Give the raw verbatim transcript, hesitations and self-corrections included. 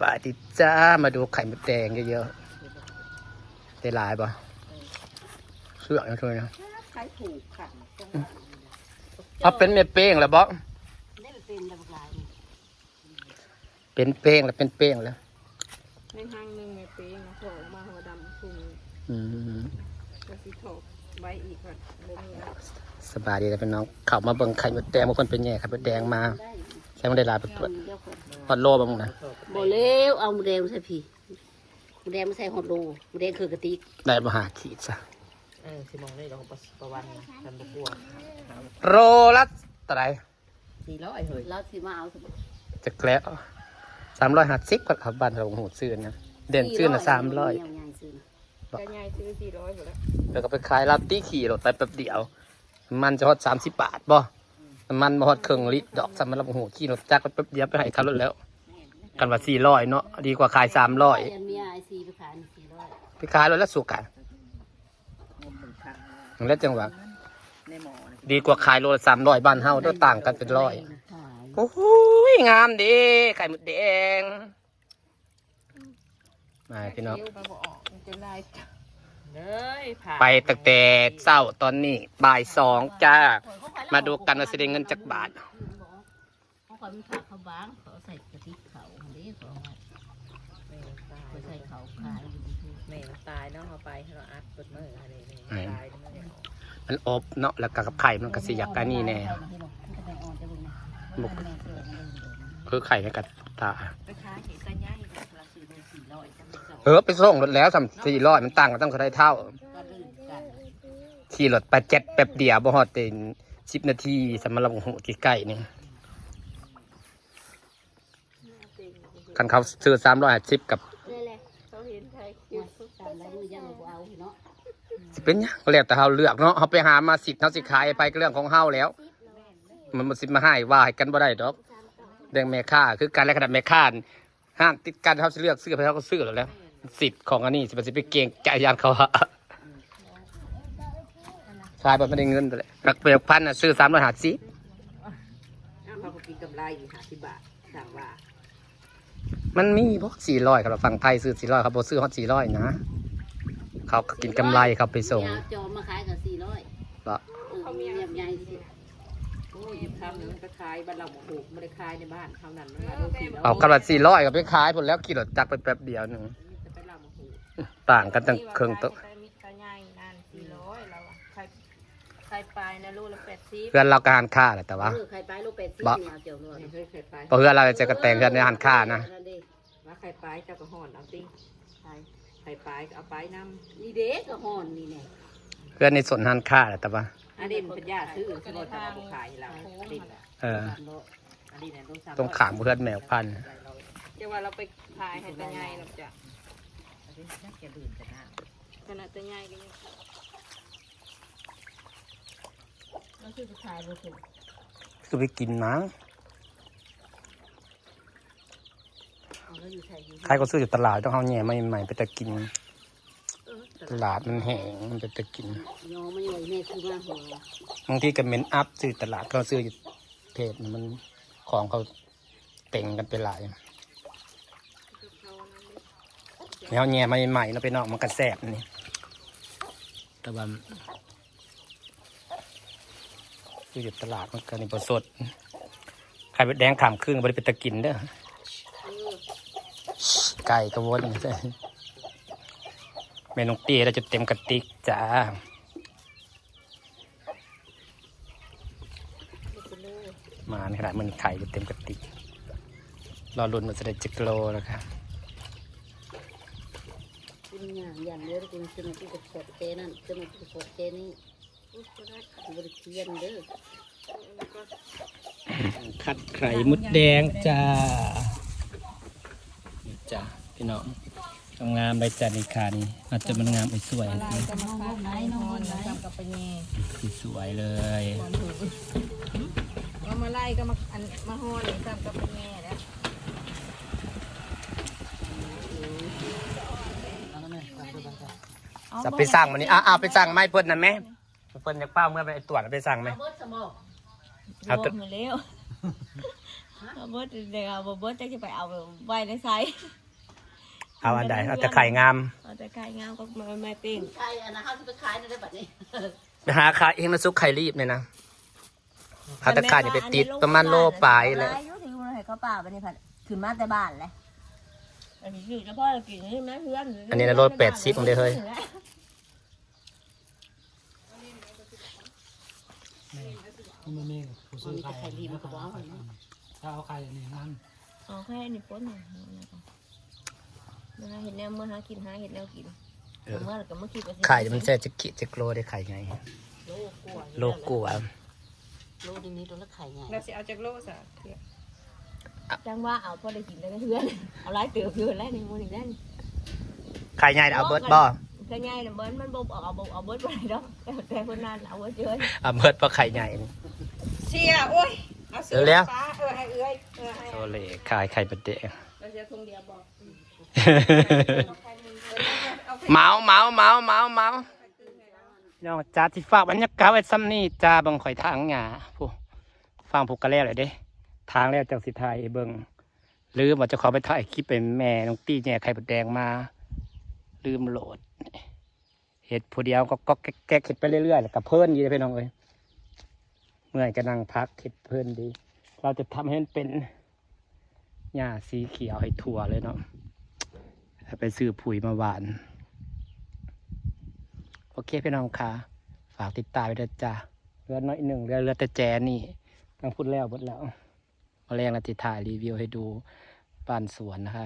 ปาดติดจ้า มาดูไข่มดแดงเยอะๆ ได้หลายปะเลือกนะเธอนะ ขายถูกค่ะ เอาเป็นเม็ดเป้งแล้วบอก ได้เป็นแบบหลาย เป็นเป้งแล้วเป็นเป้งแล้ว ในห้างหนึ่งในปีนะโผล่ออกมาหัวดำพุง อืม ก็สิถกไว้อีกก่อนบ่มีแล้ว สบายดีแล้วพี่น้อง เข้ามาเบิ่งไข่มดแดง บางคนเป็นแง่ไข่มดแดงมา ได้ ใช้มันได้หลายไปตรวจ เดี๋ยวคน ฮอดโลบางนะ บ่แล้วเอาหมูแดงมาใส่ผีหมูแดงมาใส่ฮอดโลหมูแดงคือกะติก ได้มาหาขีดซะ เออสิมองได้เราประประวันนะกันบกลัว โลละเท่าไหร่ สี่ร้อยเฮ้ย แล้วสิมาเอาสม จักแล้วสามร้อยห้าสิบครับบ้านเราหูซื้อนะ เด่นซื้อนะสามร้อย ใหญ่ซื้อนะ ก็ใหญ่ซื้อสี่ร้อยหมดแล้ว แล้วก็ไปขายลาตี้ขี่รถไปแป๊บเดียว มันจะฮอดสามสิบบาทบ่มันมาฮอดเครื่องลิตรดอกสำหรับหูขี่รถจักรไปแป๊บเดียวไปให้เขารถแล้ว กันว่าสี่ร้อยเนาะ ดีกว่าขายสามร้อย เมียไอซีไปขายสี่ร้อย ไปขายรถแล้วสุกอะ งมหนึ่งพัน มันแล้วจังหวะ ในหมอนะ ดีกว่าขายโลละสามร้อยบ้านเฮาเด้อต่างกันเป็นร้อย ขาย โอ้โหยงามเด้ไข่มดแดง มาพี่น้อง เดี๋ยวไปบ่ออกมันจะได้ เลย ไปตั้งแต่เช้าตอนนี้บ่ายสองจ้า มาดูกันว่าสิได้เงินจักบาท เขาคอยมีผักเขาบ้างเขาใส่กะติกเขาอันนี้เขาเอามา แม่มันตาย เขาใส่เขาขายอยู่ที่ แม่มันตายเนาะเอาไปให้เราอัดเปิดมืออะไรเนี่ย ไหน ตายแล้วไม่ได้ออก มันอบเนาะแล้วก็กับไข่มันก็สิอยากอันนี้แน่ มันก็ไปออนจะเบิ่งนะ คือไข่มันกับตา ไปขายเห็นตาใหญ่เลยเราซื้อไปสี่ร้อยจังไม่สอง เออไปส่งรถแล้วสามสี่ร้อยมันต่างกันตั้งเท่าไหร่เท่า ก็ลื่นกัน ขี่รถไปเจ็ดแป๊บเดียวบ่ฮอดแต่สิบนาทีสำหรับโอ้โหใกล้ๆนี่คันเขาซื้อสามร้อยห้าสิบกับ นี่แหละ เขาเห็นไทยคิว ตามแล้วมือยังบ่เอาเนาะ สิเป็นหยังก็แล้วแต่เฮาเลือกเนาะเฮาไปหามาสิทธิ์เฮาสิขายไปก็เรื่องของเฮาแล้ว มันบ่สิมาให้ว่าให้กันบ่ได้ดอกเรื่องแม่ค้าคือกันและขนาดแม่ค้าห้างติดกันเฮาสิเลือกซื้อไปเฮาก็ซื้อแล้วแหละสิทธิ์ของอันนี้สิมันสิไปเกรงใจย่านเขาหาขายบ่ไม่ได้เงินเลยหลักเป็นพันน่ะซื้อสามร้อยห้าสิบ อ้าวเขาก็กินกำไรอยู่ห้าสิบบาทสั่งว่า มันมีบ่สี่ร้อยครับฝั่งไทยซื้อสี่ร้อยเขาบ่ซื้อฮอดสี่ร้อยนะเขาก็กินกำไรเขาไปส่ง เอาจอมมาขายกับสี่ร้อย บ่ เออเมียใหญ่สิ โอ้ยอีกคำหนึ่งมันก็ขายบ้านเราหมกหูไม่ได้ขายในบ้านเขานั่นมันมาโลสี่ร้อย เอากำลังสี่ร้อยก็ไปขายพุ่นแล้วขี่รถจักรไปแป๊บเดียวหนึง จะไปเราหมกหู ต่างกันตั้งเครื่องโต๊ะ มิตรใหญ่นั่นสี่ร้อยแล้วอะไข่ไข่ปลายนะโลละแปดสิบ เพื่อนเราก็หันค่าแหละแต่ว่า เออขายไปลูกแปดสิบ บ่ เนี่ยเอาเจียวเลย ไม่เคยเคยไป พอเพื่อนเราจะกระแตงเพื่อนในหันค่านะ นั่นดิ ว่าไข่ปลายเจ้าก็ห่อนเอาติ ขาย ไข่ปลายก็เอาไปน้ นี่เด็กก็ห่อนนี่แน่ เพื่อนในสนหันค่าแหละแต่ว่า ำอันนี้มันเป็นยาซื้อสมมติจะมาขายให้เราอันนี้แหละ เออ อันนี้เนี่ย ตรงขามเพื่อนแมวพันธุ์ เดี๋ยวว่าเราไปขายให้ตาใหญ่เราจะ อันนี้น่าจะดื่นแต่น้ำ ขนาดตาใหญ่ก็ยัง ก็คือขายบ่ถูก คือไปกินนะ เอาแล้วอยู่ใส่อยู่ ใครก็ซื้ออยู่ตลาดต้องเอาแหน่มาใหม่ๆไปแต่กิน ตลาดมันแห้งมันจะแต่กิน ยอมมาอยู่แม่คือมาหัว บางทีก็เหม็นอับซื้อตลาดก็ซื้ออยู่เพจมันของเขาเต็งกันไปหลายแล้วแหน่ใหม่ๆเนาะพี่น้องมันก็แซ่บนี่แต่ว่าซื้ออยู่ตลาดมันก็นี่บ่สดไข่มดแดงข้ามคืนก็บ่ได้เป็นตากินเด้อไก่กระวนแม่น้องตี้เราจะเต็มกระติกจ้า มาในขนาดมันไข่อยู่เต็มกระติก รอลุ้นมันจะได้จักโลนะคะ กินงานยันเลือดกินสนุกกับสดเจนั่นสนุกกับสดเจนี่บริเทียนเด้อ คัดไข่มดแดงจ้า นี่จ้าพี่น้อง งามๆเลยจ้านี่ค่ะนี่อาจจะมันงามไปสวย มาลายก็มาขายนอนนอนกับปะเย สวยเลย ก็มาไล่ก็มาอันมาห่อเลยกับกับปะเยแล้ว จะไปสั่งมันนี่อ่ะอ่ะไปสั่งไม้เพิ่นนะแม่เพิ่นอยากเป้าเมื่อไปตรวจไปสั่งไหม เบิดสมอง เอาตัว หมดแล้ว ฮะ เอาเบิดเดี๋ยวเอาบ่เบิดจะไปเอาไว้ในไซ เอาอันใดเอาแต่ไข่งาม เอาแต่ไข่งามก็มาไม่ปิ้ง ไข่อันนั้นเขาจะไปขายในบัดนี้ ไปหาขายเองนะซุกไข่รีบเนี่ยนะเอาแต่ไข่นี่ไปติดประมาณโลปลายเลย อยู่ที่อยู่ในไข่ข้าวเปล่าบัดนี้ผัดขึ้นมาแต่บ้านเลยอันนี้อยู่เฉพาะกินนี่แม่เพื่อน อันนี้นะโลแปดสิบของเด้อเฮ้ย มันมีผู้ซื้อไข่ ไข่ดีมันก็บอกเอาไว้นะ ถ้าเอาไข่อันนี้นั่น เอาแค่นี้ป้นหน่อยนะคะเห็ดแนวเมื่อหากินหาเห็ดแนวกิน เออ เมื่อแล้วก็เมื่อกี้ก็สิ ไข่มันแซ่บจะกิจะโลได้ไข่ไง โลกลัว โลกลัว โลกนี้ตัวละไข่ใหญ่ เราสิเอาจากโลสะ จังว่าเอาพอได้กินแล้วก็เพื่อนเอาหลายเติบอยู่แล้วในมูนี่นั่น ไข่ใหญ่เอาเบิดบ่ ก็ง่ายนะเบิร์ดมันบอกเอาบอกเอาเบิร์ดไปดอกแต่แต่คนนั้นเอาเบิร์ดเยอะ เอาเบิดเพราะไข่ใหญ่นี่ เสียโอ้ยเอาเสี เร็วๆ ฟ้าเออให้เอื้อยเออให้ โซเลขายไข่มดแดง เราเสียทงเดียวบอก เมาเมาเมาเมาเมาพี่น้องจ้าที่ฝากบรรยากาศไว้ซ้ำนี่จ้าเบิ่งข่อยทางหญ้าผู้ฟังผูกกะแล้วเลยเด้ ทางแล้วจังสิถ่ายให้เบิ่งลืมว่าจะขอไปถ่ายคลิปเป็นแม่น้องตี้แย่ไข่มดแดงมา ลืมโหลดเห็ดผู้เดียวก็ก็แก๊กๆเห็ดไปเรื่อยๆแล้วก็เพลินอยู่เด้พี่น้องเอ้ยเมื่อยก็นั่งพักเห็ดเพลินดี เราจะทำให้มันเป็น หญ้าสีเขียวให้ทั่วเลยเนาะ ไปซื้อปุ๋ยมาหว่าน โอเคพี่น้องค่ะ ฝากติดตามไปด้วยจ้าเหลือน้อยหนึ่งเหลือเหลือแต่แจนี่ตั้งพุดแล้วหมดแล้วมาแรงแล้วจะถ่ายรีวิวให้ดูบ้านสวนนะคะ